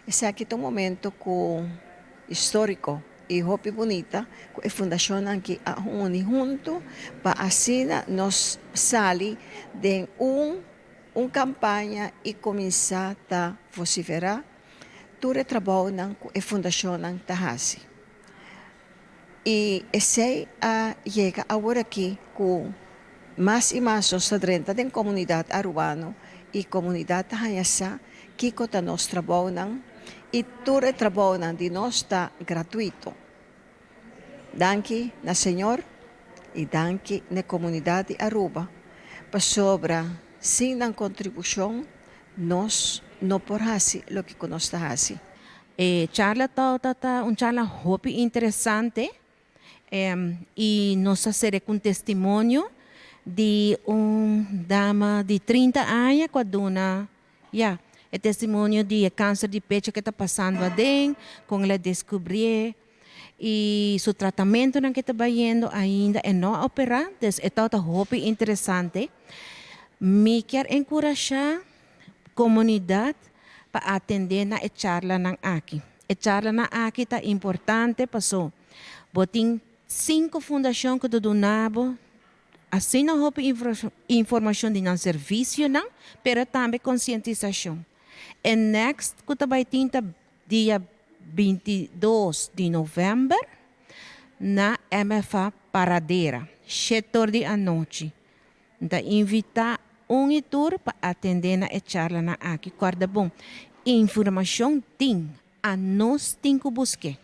Esaki ta un momento ku históriko i hopi bunita ku e fundashonnan aki a uni huntu pa asina nos sali den un kampaña i kuminsá ta vosiferá tur e trabounan ku e fundashonnan ta hasi. I esei a yega awor aki ku mas i mas nos ta drenta den komunidat arubano i komunidat ta haña sa kiko ta nos trabounan i tur e trabounan di nos ta gratuito. Danki na Señor i danki na e komunidat di Aruba pasobra sin nan kontribushon nos no por hasi loke ku nos ta hasi. E charla ta ta un charla hopi interesante i nos a sere ku un testimonio di un dama di 30 aña ku a duna, ya, e testimonio di e kanser di pecho ku e ta pasando aden, kon el a deskubrié i su tratamentonan ku e ta bayendo ainda e no a operá. Dus e tabata hopi interesante. Mi kier enkurashá komunidat pa atendé na e charlanan aki. E charlanan aki ta importante paso bo tin sinku fundashon ku ta duna bo asina hopi informashon di nan servisionan, pero tambe konsientisashon. E next ku ta bai tin ta dia 22 di novèmber na MFA Paradera, 7 or di anochi. N ta invitá un i tur pa atendé na e charlanan aki. Kòrda bon, informashon tin, anos tin ku busk'é.